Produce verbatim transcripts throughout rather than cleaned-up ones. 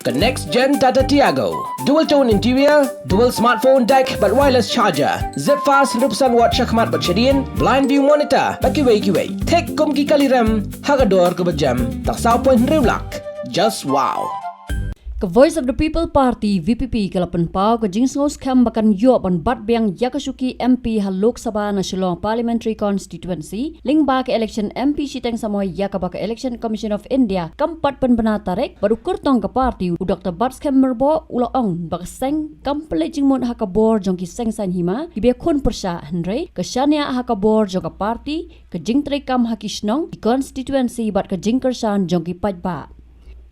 Ka next gen Tata Tiago. Dual tone interior, dual smartphone deck bad wireless charger. Zip fast hynriew percent watt shakhmat bad shadien, blind view monitor bad kiwei kiwei. Thik kum ki kali rem ha ka dor kaba jem tang saw point hynriew lak. Just wow. Ka Voice of the People Party, V P P, ka la pynpaw ka jingsngew skhem ba kan ïoh ban bat biang ïa ka shuki M P ha Lok Sabha na Shillong Parliamentary Constituency lyngba ka election M P shiteng samoi ïa kaba ka Election Commission of India kam pat pynbna tarik, bad u kyrtong ka party, u Doctor Batskhem Myrboh, u la ong ba ka seng kam pynleit jingmut ha ka bor jong ki seng saiñ hima kiba ïakhun pyrshah, hynrei ka shaniah ha ka bor jong ka party, ka jingtreikam ha ki shnong, ki constituency bad ka jingkyrshan jong ki paidbah.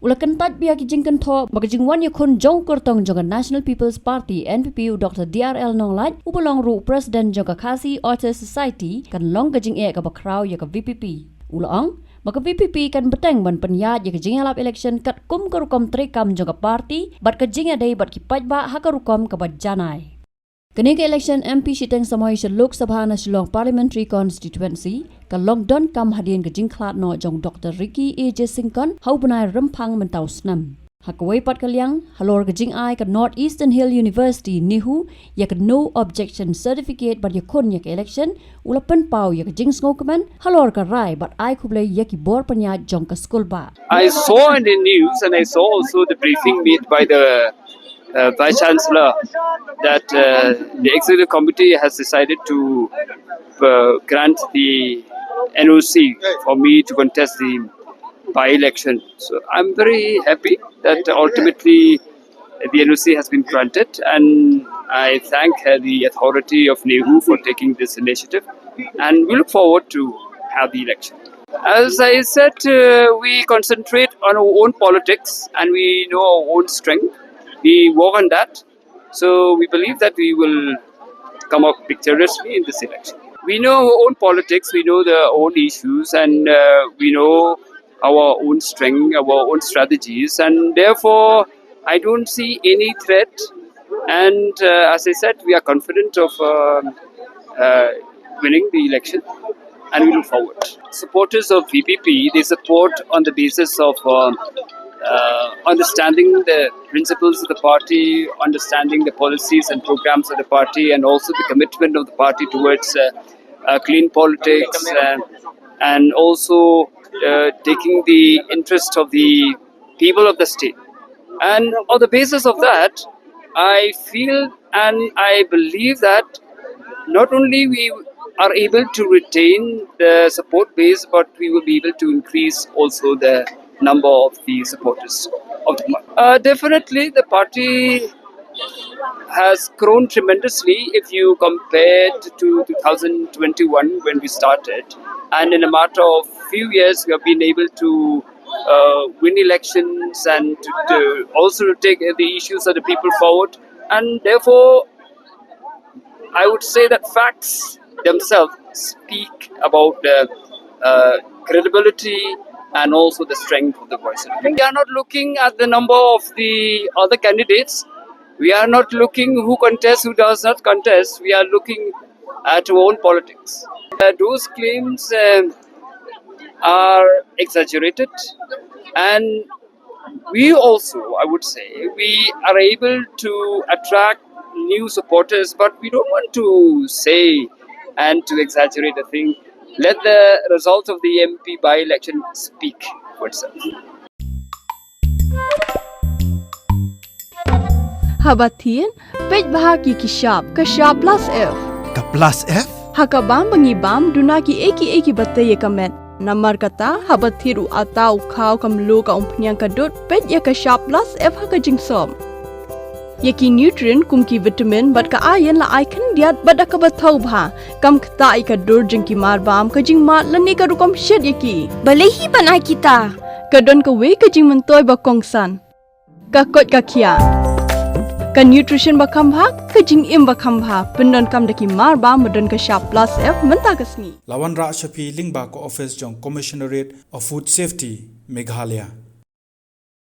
U la kyntait ba ïa ki jingkynthoh ba ka jingwan ïakhun jong u kyrtong jong ka National People's Party, N P P, u Doctor D R L Nonglait, uba long ruh u president jong ka Khasi Authors Society, kan long ka jingeh kaba khraw ïa ka V P P. U la ong ba ka V P P kan bteng ban pynïaid ïa ka jingïalap election katkum ka rukom treikam jong ka party bad ka jingïadei bad ki paidbah ha ka rukom kaba janai. Kane ka election M P shiteng samoi sha Lok Sabha na Shillong Parliamentary Constituency ka long donkam hadien ka jingkhlad noh jong Doctor Ricky A J Syngkon ha u bnai Rymphang mynta u snem. Ha kawei pat ka liang, halor ka jingai ka North Eastern Hill University, NEHU, ïa ka No Objection Certificate ban ïakhun ïa ka election, u la pynpaw ïa ka jingsngewkmen halor ka rai bad ai khublei ïa ki bor pynïaid jong ka skulbah. I saw in the news and I saw also the briefing made by the uh, Vice Chancellor that uh, the Executive Committee has decided to uh, grant the N O C for me to contest the by election. So I'm very happy that ultimately the N O C has been granted, and I thank uh, the authority of NEHU for taking this initiative, and we look forward to have the election. As I said, uh, we concentrate on our own politics and we know our own strength. We work on that. So we believe that we will come up victoriously in this election. We know our own politics, we know their own issues, and uh, we know our own strength, our own strategies, and therefore I don't see any threat. And uh, as I said, we are confident of um uh, winning the election, and we look forward. Supporters of V P P, they support on the basis of um uh, understanding the principles of the party, understanding the policies and programs of the party, and also the commitment of the party towards uh, uh, clean politics, uh, and also uh, taking the interest of the people of the state. And on the basis of that, I feel and I believe that not only we are able to retain the support base, but we will be able to increase also the number of the supporters of the party. Uh, definitely, the party has grown tremendously if you compare to two thousand twenty-one when we started, and in a matter of few years, we have been able to uh, win elections and to, to also take the issues of the people forward. And therefore, I would say that facts themselves speak about the uh, credibility and also the strength of the voice. We are not looking at the number of the other candidates. We are not looking who contests, who does not contest. We are looking at our own politics. Uh, those claims um, are exaggerated, and we also, I would say, we are able to attract new supporters, but we don't want to say and to exaggerate the thing. Let the result of the M P by-election speak for itself. Haba thied, peit bha ki ki shap, ka shap plus F. Ka plus F? Ha ka bam ba ngi bam, duna ki ei ki ei kiba tei ïa ka met. Namar kata, haba thied u atta, u khaw, ka mluh, ka umphniang, ka dud, peit ïa ka shap plus F ha ka jingsop. Ïa ki nutrient kum ki vitamin bad ka iron la ai khyndiat bad da kaba thaw bha. Kam ktah ïa ka dur jong ki mar bam, ka jingmad lane ka rukom shet ïa ki. Balei hi ban ai kita? Ka don kawei ka jingmyntoi ba kongsan. Ka koit ka khiah. Ka nutrition ba kham bha, ka jingim ba kham bha. Pyndonkam da ki mar bam ba don ka shap plus F mynta ka sngi. La wanrah sha phi lyngba ka office jong Commissionerate of Food Safety, Meghalaya.